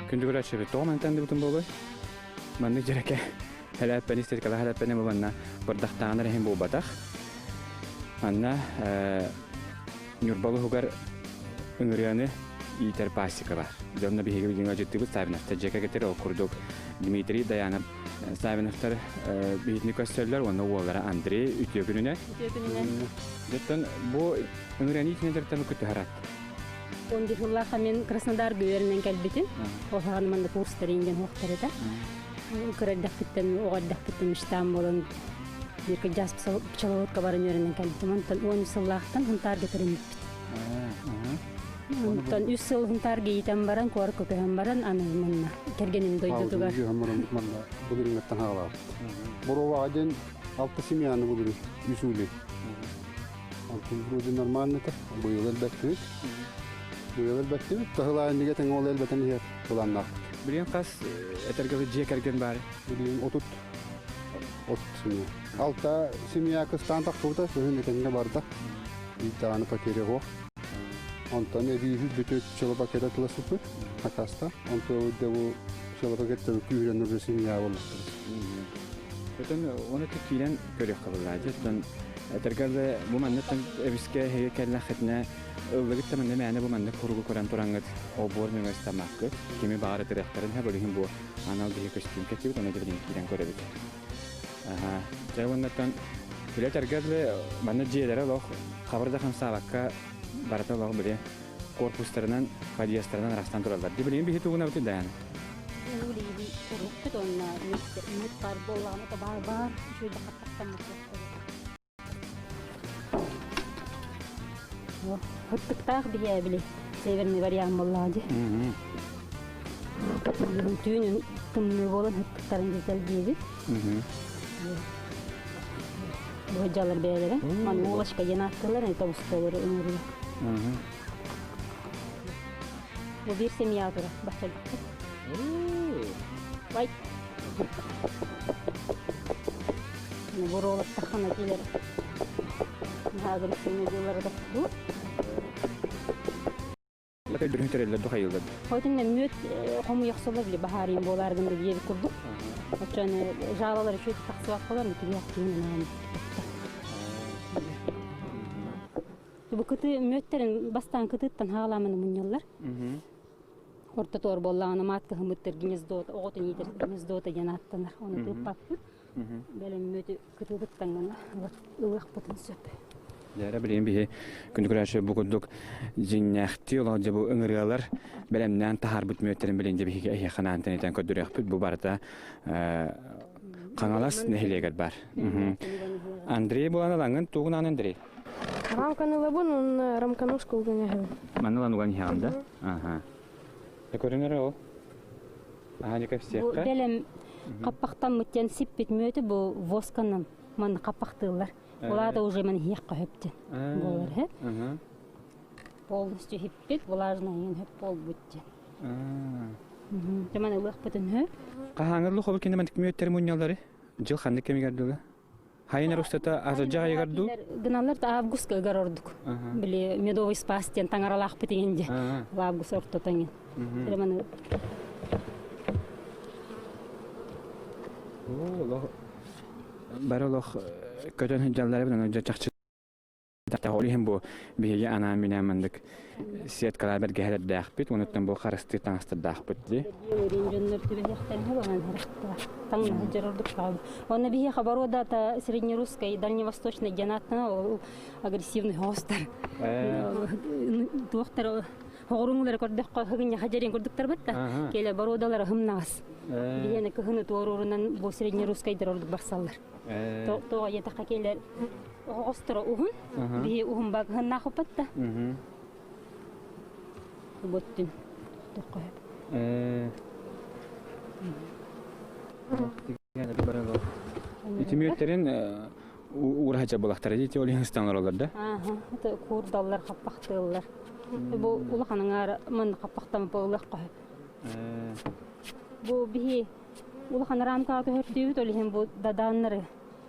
Күндү көрөөччүбүт, тоҕо мантан дыбытын буолуой? Маннык дьэрэкэ хэлээппэни истерикалаах хэлээппэни бу манна бырдахтааҕын эрэ иһин буолбатах. Манна Ньурба улууһугар ыҥырыаны иитэр пасека бар. Дьонно биһиги билигин ыалдьыттыыбыт Савиновтар дьиэ кэргэттэр ол курдук Дмитрий, Даяна Савиновтар биһитини көрсөллөр уонна уоллара Андрей үтүө күнүнэн. Үтүө күнүнэн. Дьоттон бу ыҥырыаны иитинэн дьарыктаммыт күтүһарат. Он сыллаахха мен Краснодар үөрэнэн кэлбитим. Ол саҕана манна курстар иҥген хуохтар этэ. Кыра эрдэхпиттэн, оҕо эрдэхпиттэн мечтам буолан бииргэ жас пчеловодка баран үөрэнэн кэлбитим. Онтон 13 сыллаахтан Хунтаарга тэриммиппит. Онтон үс сыл Хунтаарга иитэн баран, куоракка көһөн баран, аны манна кэргэним дойдутугар. Манна былырыҥҥыттан хаалаабыт. Бороваҕа диэн алта семьяны былырын үс улей. Онтон вроде нормально это. Быйыл элбэттибит. Быйыл элбэттибит. Таһылаайынныга тэҥ ол элбэтэн иһэр былааннаахпыт. Билигин хас этэргэ дьиэ кэргэн баар? Билигин 30 30 семья. Алта семья кыстаан тахсыбыта, күһүн этэҥҥэ барда. Биир даҕаны потеря суох. Онтон эбииһи бүтүт пчела пакета тыласпыппыт, хакаста. Онто бу пчела пакеттары күүһүрэн уже семья буоллахтар. Өтөн оны киирэн көрүөххэ буллаадьы. Оттон этэргэ дылы бу манныттан эбискэ эһиги кэллэххитинэ ыллыгыт да манна мээнэ бу маннык хуругу көрөн тураҥҥыт олбуор нөҥүө ыстаммаккыт. Кими баҕар ытырыахтарын сөп, ол иһин бу анал биһи көстүүм кэтибит, ону дьэ киирэн көрөбүт. Аха. Дьэ уоннаттан үлэ этэргэ дылы манна дьиэлэрэ олох хабыр да хамсаабакка барыта олох били корпустарынан, подъезтарынан арахсан тураллар. Ди билигин биһи тугунабыт даан. Улиби уруккут онна мүт бар буоллаҕына то баар баар үчүгэй хаттахтаммыт Хыттыктаах биһиэбили северный вариант буоллаҕа дии. Түүнүн тымныы буолан хыттыктарын дьэтэлдиибит. Бу дьалар бэйэлэрэ. Манна улашка диэн ааттыылар, тобустолору ыҥырыы. Бу биир семья турар баччалыкка. Вай. Буруолаттаххына килэр. Наһаа дьыллары тохтуу. Өйдөрүн төрөллөр духайыллар. Хотун мүөт хомуйахсылар били баһаарыйын буолааргын да диэбит курдук. Оччон жалалар үчүгэй тахсыбат буолар, тириэх киһин Бу кыты мүөттэрин бастаан кытыттан хаалааманы мунньаллар. Ортотуор буоллаҕына маат кыһыммыттар гнездота, оҕотун иитэр гнездота диэн ааттанар. Оны тыыппаппыт. Бэлэм мүөтү кытыытыттан гына ылыахпытын сөп. Дьэ, билигин биһи күндү көрөөччү бу курдук дьиҥнээхтии олох дьэ бу ыҥырыалар бэлэмнээн таһаарбыт мүөттэрин билигин дьэ биһиги эһиэхэ анаан тэнитэн көрдөрүөхпүт. Бу барыта Хаҥалас нэһилиэгэр баар. Андрей буолан ылаҥҥын тугун Андрей? Рамканы ылабын уонна рамканы ускулган иһэбин. Манна ылан уган иһэҕин да? Аха. Көрүнэр ол. Аха не Бу кэпсиэххэ. бэлэм хаппахтаммыт диэн сиппит мүөтү бу восканан манна хаппахтыыллар. Улаата уже маны иһиэх хөптен буолар һэ. Полностью хиппит, влажный хөп буолбут диэн. Дьэ маны ылыахпытын хө. Хаһааҥҥы хобу кине мантик мүөттэр мунньаллары? Дьыл ханнык кэмигэр дылы? Хайын устата азырдьах айыгар дуу? Гыналлар да августка ыгар ордук. Били медовый спас диэн таҥаралаахпыт иҥин дьэ. Август ортото иҥин. Маны Бары олох көтөн сылдьаллар эбит, дьэ чахчы Ол иһин бу биһиги анаан-минээн маннык сеткалаа бэргэһэлэрдээхпит, онуттан бу харыстыыр таҥастардаахпыт дии. Дьоннор түбэһиэхтэрин ылан таҥна сылдьар ордук Онно биһиэхэ боруодата среднерусскай, дальневосточный диэн ааттана ол агрессивный хоҕустар. Туохтар хоҕуруҥулары көрдөххө хыгынньаха дьэрин курдуктар бытта. Келе боруодалара хымнаҕас. Биһиэни кыһыны туоруурунан бу среднерусскайдар ордук барсаллар. Тоҕо диэтэххэ келер оһоҕосторо уһун, биһи уһун багыһыннаах уппат да. Буттун тоххо. Ити мүөттэрин уураһача булахтара дии ол иһин ыстан олороллор да? Ааха, это куурдаллар, хаппахтыыллар. Бу улахан аҥаара манна хаппахтаммыт буолуох көһөп. Бу биһи улахан рамкаҕа көһөртүүбүт, ол иһин бу дадааннары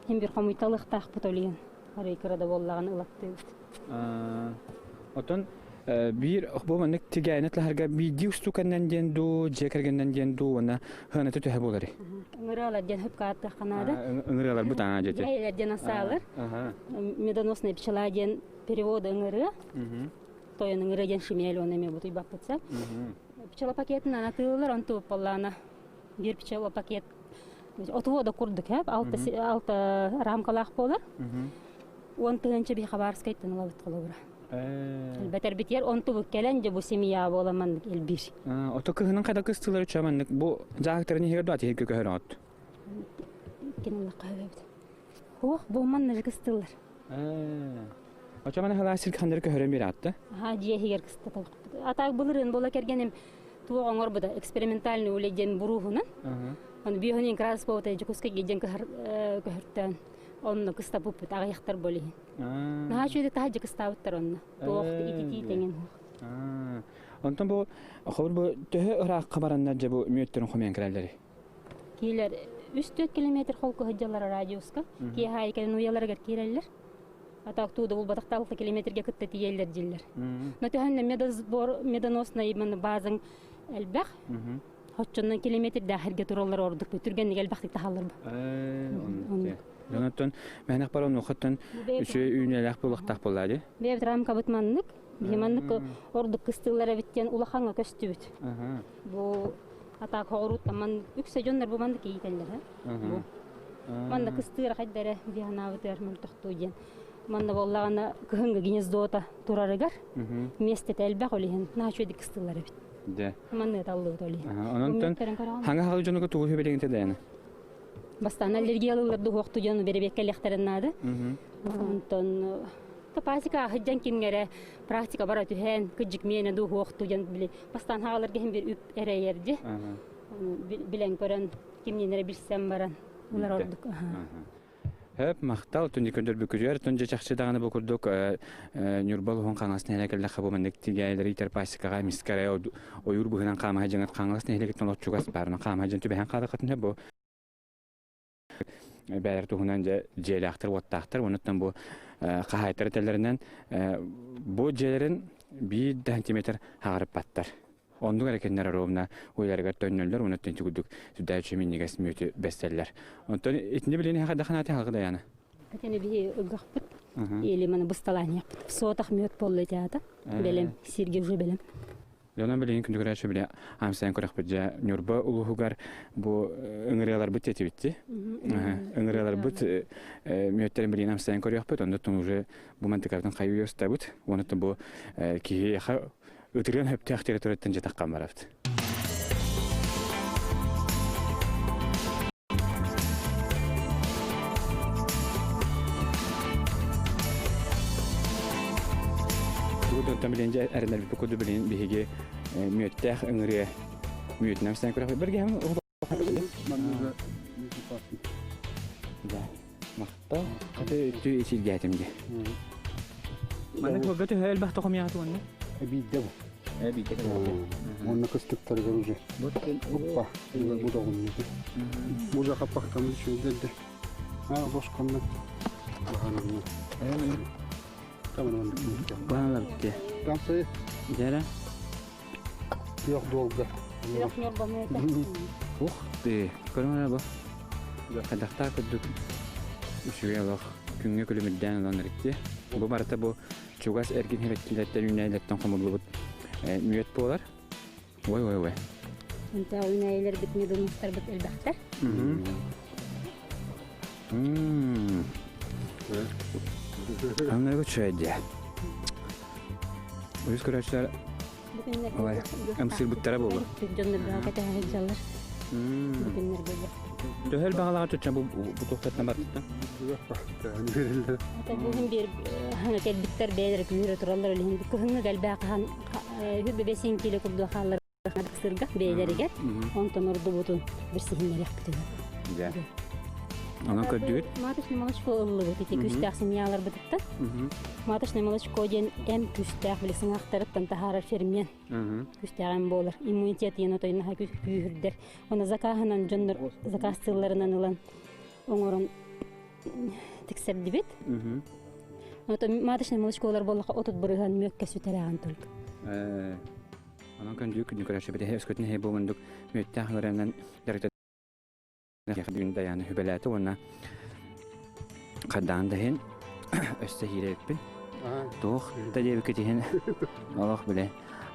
Син бир хомуйталыахтаахпыт ол иһин арый кыра да буоллаҕына ылаттыыбыт. Оттон Биир бу маннык тигээни тылаһарга биирдии устуканнан диэн дуу, дьиэ кэргэннэн диэн дуу уонна хыаната төһө буоларый? Ыҥырыалар диэн хөпкө наада. Ыҥырыалар бу таҥаа дьэти. Дьиэлэр диэн асаалар. Медоносная пчела диэн перевода ыҥырыа. Тойон ыҥырыа диэн шимель он эме бутуй баппытса. Пчела пакетын анатыылар, он тууппаллаана. Биир пчела пакет отуо да курдук хэп, алта рамкалаах буолар. 10 000 би хабарскайтан ылабыт холобура. Элбэтэрбитигэр онтубут кэлэн дьэ бу семья буола маннык элбиир. Ото кыһынын хайда кыстыылары ча маннык бу дьаһыктарын иһигэр дуо атиһиргэ көһөрөҕөт? Кинилэххэ өбөбүт. Хуох бу манна кыстыылар. Очо мана халаа сир ханнары көһөрөн биэр атта? Аха дьиэ иһигэр кыстатабыт. Атаак былырыын буола кэргэним туох оҥорбута экспериментальный үлэ диэн буруһунан. Оны биохонин крас болута Дьокуускайга диэн көһөртөөн онно кыстаппыппыт аҕыйахтар болиһин. Наһаа үчүгэй таһырдьа кыстаабыттар онно. Туох ититии тэҥин. Онтон бу хобур бу төһө ыраахха бараннар дьэ бу мүөттөрүн хомуйан кэлэллэрий? Киилэр 3-4 километр холку сылдьаллар радиуска. Киэһэ аайы кэлэн уйаларыгар киирэллэр. Атак тууда булбатахта 6 километрге кытта тиийэллэр дьиллэр. Но төһөннө медосбор медоносный именно базаң элбэх. Хоччоннон километрдээхэргэ тураллар ордук түргэнник элбэхтик таһаллар. Онтон мээнэх бар онуохаттан үчүгэй үүнээлээх буолуохтаах буоллаа дии. Бэйэбит рамкабыт маннык. Биһи маннык ордук кыстыыллар эбит диэн улахаҥҥа көстүбүт. Бу атаак хоҕурууттан ман үксэ дьоннор бу маннык иитэллэр. Бу манна кыстыыра хайдара дии санаабытыгар мөлтөхтүү диэн. Манна буоллаҕына кыһыҥҥы гнездота турарыгар миэстэтэ элбэх ол иһин наһаа үчүгэйдик кыстыыллар эбит. Дьэ. Маннык таллыбыт ол иһин. Онон хаҥа халы дьонуга тугу сүбэлиҥ дэйэни? Бастаан аллергиялыылар дуһуохту дьону бэрэбиэккэлиэхтэрин наада. Онтон пасека аһыдьан кимҥэрэ практика бара түһэн кыдьык миэнэ дуһуохту дьон били бастаан хааларга иһин бир үп эрэйэрди. Билэн көрөн кимнин эрэ билсэн баран улар ордук. Хөп, махтал, түнди көрдөрбүкүтүгэр, түн дьэ чахчы даҕаны бу курдук Ньурба улуһун Хаҥалас нэһилиэгэ бу маннык тигээйэлэри иитэр пасекаҕа эмискэ ойуур быһынан хаамаһа дьаҥат Хаҥалас нэһилиэгиттэн олоччугас баарынан хаамаһа дьон түбэһэн хаалыаххытын бу бэйэлэр туһунан дьэ дьиэлээхтэр уоттаахтар онуттан бу хаһаайыттар этэллэринэн бу дьиэлэрин биир да сантиметр хаҕарыппаттар. Оннук эрэ кинилэр ровно уйларыгар төннөллөр уонна итинти курдук сүрдээх минньигэс мүөтү бэссэллэр. Онтон итини билин хайдах ханааты халгы даяна? Итини биһи ыгахпыт. Или маны бысталаан яппыт. Сотах мүөт болла теата. Белем, сирге уже белем. Дьонон билигин күндүгүрээччи биле амсайан көрөхпүт дьэ Ньурба улууһугар бу ыҥырыаларбыт тиэтибитти. Ыҥырыаларбыт мүөттэрин билигин амсайан көрүөхпүт. Оннуттан уже бу мантыкабытын хайыы устабыт. Онуттан бу киһиэхэ ытырыан хөптөөх территорияттан дьэ барабыт. Тугу билин дьэ эрэнэрбит курдук билин биһиги мүөттээх ыҥырыа мүөтүнэн сен көрөх бергеһим Да. Махта. Хаты үтү исилгээтим ди. Манна туга төһө элбэх тохомьяаты уонна? Биирдэ бу. Биирдэ. Онно кыстыктарыгар уже. Оппа. Бу доҕунньу. Бу жакаппахтамы үчүгэйдэ. А, босқонна. Баалар битте. Тамсы. Жара. Yok долго. Yok Ньурба мүөтэ. Ух ты, көрүҥ бу. Хайдахтаа курдук үчүгэй олох күҥҥэ күлүмүрдээн ылан эрикти. Бу барыта бу чугас эргин хирэккилэртэн үүнээйилэртэн хомуллубут мүөт буолар. Ой, ой, ой. Онта үүнээйилэрбит медонустарбыт элбэхтэр. Анна үчүгэй Үс көрөөччүлэр Ой, ымсыырбыттара буолуо. Дьоннор кэтэһэ сылдьаллар. Бу күннэргэ. Төһөл баҕалаҕа чучча бу бу туохтаттан барбыттан? Ата бүгүн бир кэлбиттэр бэйэлэрэ күүрэ тураллар үлэһин кыһыҥҥы гэлбээ хаһан үһү бэсин кило курдук хааллар сырга бэйэлэригэр онтон ордубутун бирсиһиннэриэхпитин. Дьэ. Онон көрдүгүт? Маточный молочко ыллыбыт ити күстээх семьяларбытыттан. Маточный молочко диэн эм күстээх били сыҥаахтарыттан таһаарар фермент. Күстээх эм буолар. Иммунитет диэн отойнаха күүһүрдэр. Оны закаһынан дьоннор заказ тылларынан ылан оҥорон тиксэрдибит. Ото маточный молочколар буоллаха 30% мүөккэ сүтэрэҕин только. Онон күндү күндү көрөөччү бэтэһэ өскөтүн эһэ буолундук мүөттээх ыҥырыанан дьарыктан бүгүн Дайаана хүбэлээтэ уонна хардаан да иһин өссө иһиирэбиппин. Туох да диэбиккит иһин олох билэ.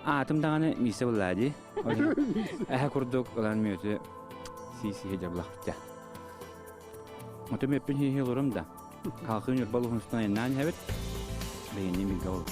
Аатым даҕаны Миисэ буллаа дии. Эһэ курдук ылан мүөтү сии-сии дьабылахпыт. Оту мүөппүн хии-хии олорум да. Халқын Ньурба улуһунустан айаннаан иһэбит. Бэйэни билгэ ол.